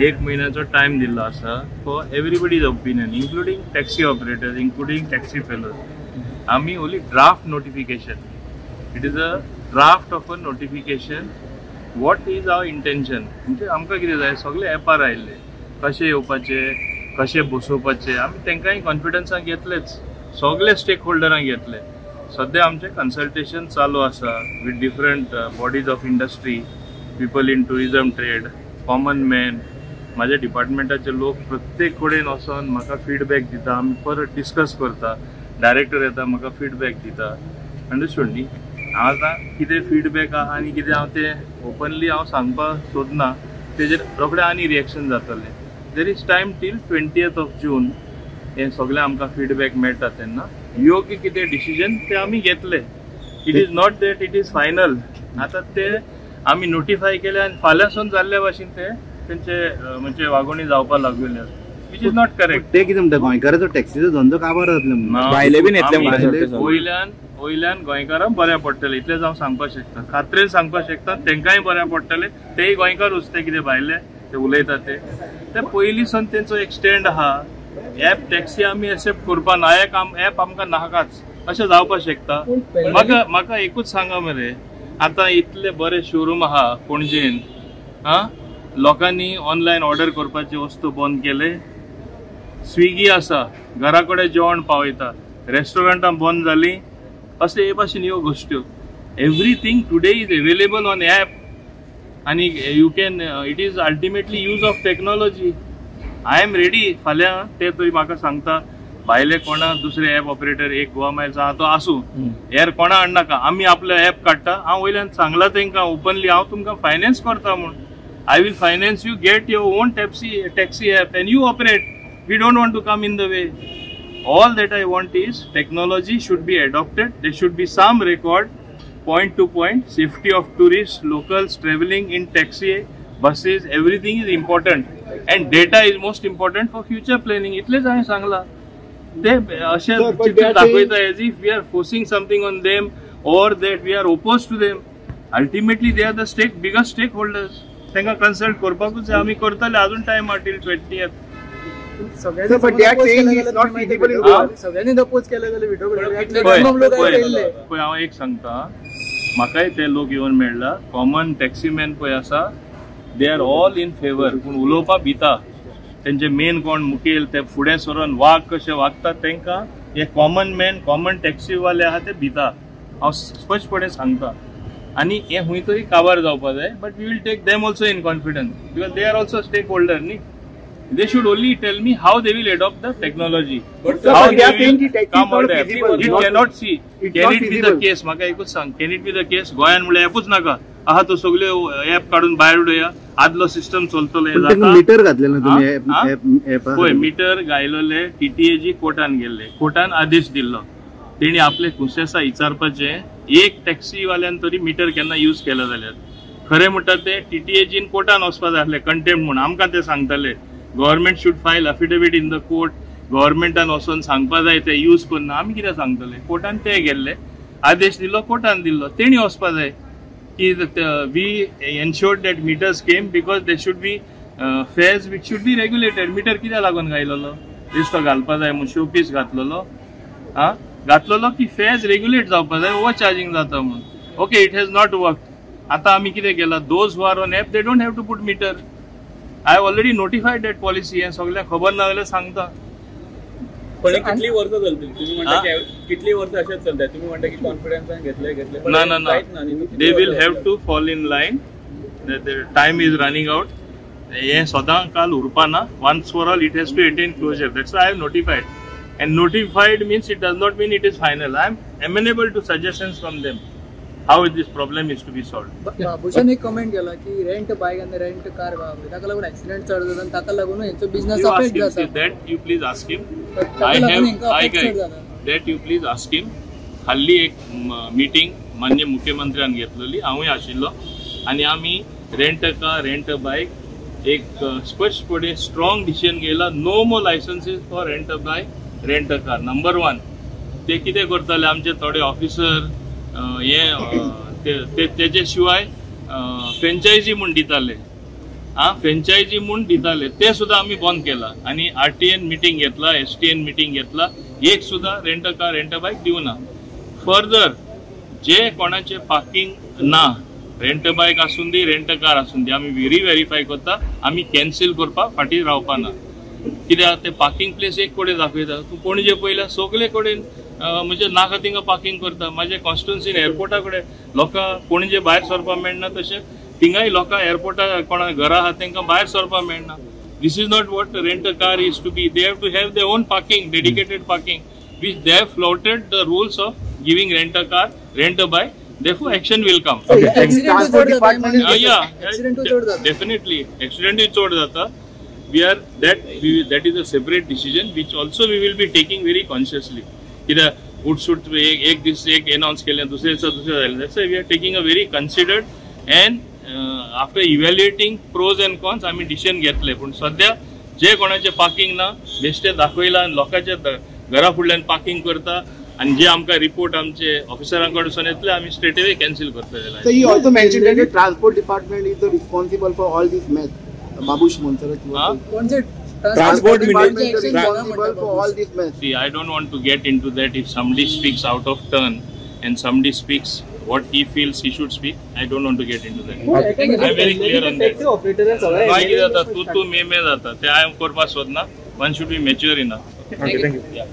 एक म्हयन्याचो टायम दिल्लो आसा for everybody's opinion, including taxi operators, including taxi fellows. आमी only draft notification, it is a draft of a notification. What is our intention म्हणजे आमकां कितें जाय, सगळे एपार आयिल्ले कशें येवपाचें, कशें बसोवपाचें, आमी तांकांय कॉन्फिडन्सान घेतलेच, सगळे स्टेक होल्डरांक घेतले. सद्या आमचें कन्सल्टेशन चालू आसा with different bodies of industry, people in tourism trade, common man. म्हाज्या डिपार्टमेंटाचे लोक प्रत्येक कडेन वचोन म्हाका फिडबॅक दिता, आमी परत डिस्कस करता, डायरेक्टर येता म्हाका फिडबॅक दिता. अंडरस्टूड न्ही? हांव आतां कितें फिडबॅक आहा आनी कितें हांव तें ओपनली हांव सांगपाक सोदना, तेजेर रोखडें आनी रिएक्शन जातलें. There is time till 20th of June. हें सगळें आमकां फिडबॅक मेळटा तेन्ना योग्य कितें डिसिजन ते आमी घेतले. It is not that it is final. आतां ते आमी नोटिफाय केले आनी फाल्यांसून जाल्ल्या भाशेन ते तेंचे म्हणजे वागोवणी जावपाक लागलेले, which is not correct. ते कितें म्हणटा, गोंयकाराचो टॅक्सीचो धंदो काबार जातलो, भायले बीन येतले. वयल्यान वयल्यान गोंयकारांक बऱ्या पडटलें इतलेंच हांव सांगपाक शकता, खात्रेन सांगपाक शकता. तांकांय बऱ्या पडटलें, तेय गोंयकारूच, ते कितें भायले ते उलयतात ते ते पयलीं सावन तेंचो एक स्टँड आहा. एप टॅक्सी आमी एक्सेप्ट करपा ना, एप आमकां नाकाच अशें जावपाक शकता. म्हाका म्हाका एकूच सांगा मरे, आतां इतले बरे शोरूम आहा पणजेन, आं, लोकांनी ऑनलायन ऑर्डर करपाची वस्तू बंद केले. स्विगी आसा, घरा कडेन जेवण पावयता, रेस्टॉरंटां बंद जालीं. अशें हे भाशेन ह्यो गोश्ट्यो. Everything today is available on app आनी you can, it is ultimately use of technology. I am ready. फाल्यां ते तरी म्हाका सांगता भायले कोणा दुसरे एप ऑपरेटर एक गोवा मायल्स आहा तो आसूं, हेर कोणा हाडनाका, आमी आपलो एप काडटा. हांव वयल्यान सांगलां तांकां ओपनली, हांव तुमकां फायनान्स करता म्हूण. I will finance you, get your own taxi app and you operate. We don't want to come in the way. All that I want is technology should be adopted. There should be some record, point to point, safety of tourists, locals traveling in taxi, buses, everything is important. And data is most important for future planning. इतलेच हांवें सांगला. ते अशें चित्र दाखयता as if we are forcing something on them or that we are opposed to them. Ultimately they are the biggest stakeholders. तांकां consult करपाकूच जाय. आमी करतले, अजून टायम आहा टील 20th. सगळ्यांनी अपोज केलं जाल्यार पळय हांव एक सांगता, म्हाकाय ते लोक येवन मेळ्ळा, कॉमन टॅक्सीमॅन पळय आसा, they are all in favour. पूण उलोवपाक भिता तेंचे मेन कोण मुखेल ते फुडें सरून वाग कशे वागतात तांकां हे कॉमन मॅन, कॉमन टॅक्सीवाले आहा ते भिता. हांव स्पश्टपणे सांगता. आनी हें खंय तरी काबार जावपा जाय, but we will take them also in confidence because they are also stakeholder न्ही. They should only tell me how they will adopt the technology. But how sir, they they are will saying ki taxi come is not out app. feasible. It cannot see. It's Can not it be the feasible. case? म्हाका एकूच सांग, can it be the case? गोंयान म्हणल्यार ऍपूच नाका आहा, तो सगळे app काडून भायर उडोवया, आदलो सिस्टम चलतलो हें जाता. मिटर घातलें ना तुमी हा? पळय मिटर घायलेले टीटीएजी कोर्टान गेल्ले, कोर्टान आदेश दिल्लो, तेणी आपले कुसेसा विचारपाचें एक टॅक्सीवाल्यान तरी मिटर केन्ना यूज केला जाल्यार. खरें म्हणटा ते टीटीएजीन कोर्टान वचपा जाय आसलें कंटेम्प्ट म्हूण. आमकां ते सांगताले government should file affidavit in the court, गव्हर्मेंटान वचोन सांगपा जाय ते यूज करना. आमी कितें सांगतले? कोर्टान ते गेल्ले, आदेश दिलो, कोर्टान दिल्लो, तेणी वचपा जाय की we ensured that meters came because they should be fares which should be regulated. Meter कित्याक लागून घायलेलो? दिसतो घालपा जाय म्हूण शोपीस घातलेलो, आं घातलेलो की फेर्स रेग्युलेट जावपा जाय, ओवर चार्जींग जाता म्हूण. Okay, it has not work. आतां आमी कितें केलां, those who are on app they don't have to put meter. I have already notified that policy. हें सगळ्यांक खबर ना जाल्यार सांगता. पण कितली वर्सां चलतली तुम्ही म्हणता की कितली वर्सां अशेंच चलता तुम्ही म्हणता की कॉन्फिडन्सान घेतले घेतले, ना ना ना, they will have to fall in line. The time is running out. हें सदां काल उरपा ना. Once for all it has to attain closure. That's I have notified. And notified means it does not mean it is final. I am amenable to suggestions from them how this problem is to be solved. Babushan एक comment केला की rent बायक आनी rent car ताका लागून accident चड जाता आनी ताका लागून हेंचो बिझनेस अफेक्ट जाता. That you please ask him. I have that you please ask him. हाल्ली एक मिटींग मान्य मुख्यमंत्र्यान घेतलेली, हांवूय आशिल्लो, आनी आमी रेंट कार रेंट बायक एक स्पश्टपणे स्ट्रॉंग डिसिजन घेयला. No more licenses for rent a bike, rent a car. Number 1, ते कितें करताले आमचे थोडे ऑफिसर हे तेजे शिवाय फ्रेंचायजी म्हूण दिताले. फ्रेंचायजी म्हूण दिताले ते सुद्दां आमी बंद केला आनी आरटीएन मिटींग घेतला, एसटीएन मिटींग घेतला, एक सुद्दां rent car rent bike दिवना. फर्दर जे कोणाचे पार्किंग ना, रेंट बायक आसूं दी रेंट कार आसूं दी, आमी रिव्हेरीफाय करता, आमी कॅन्सील करपाक फाटीं रावपा ना. कित्याक ते पार्किंग प्लेस एक कडेन दाखयता, तूं पणजे पळयल्यार सगळे कडेन म्हणजे नाका थिंगा पार्किंग करता. म्हाजे कॉन्स्टिट्युन्सीन एअरपोर्टा कडेन लोकां पणजे भायर सरपाक मेळना, तशें थिंगाय लोकां एअरपोर्टा कोणा घरा आहा तांकां भायर सरपाक मेळना. This is not what rent car is to be. They have to have their own parking, dedicated parking, which they have flouted the rules of giving rent a car, rent a bike. Therefore, action will come. Transport department yeah, definitely accident is चड जाता. We are that is a separate decision which also we will be taking very consciously. कित्याक उठसूट एक दीस एक announce केलें, दुसरे दिसा दुसरें जालें. That's why we are taking a very considered and after evaluating pros and cons आमी डिसिजन घेतले. पूण सद्या जे कोणाचें पार्किंग ना बेश्टे दाखयला आनी लोकांच्या घरा फुडल्यान पार्किंग करता आनी जे आमकां रिपोर्ट आमचे ऑफिसरां कडसून येतले आमी स्ट्रेट अवे कॅन्सील करतले. So he also mentioned that the transport department is the responsible for all this mess. Babush Monserrate. Transport department is responsible for all this mess. See, I don't want to get into that. If somebody speaks out of turn and somebody speaks what he feels he should speak, I don't want to get into that. I am very clear on that. काय कितें जाता, तूं तूं मे मे जाता, ते हांवें करपाक सोदना. One should be mature enough. Okay, thank you.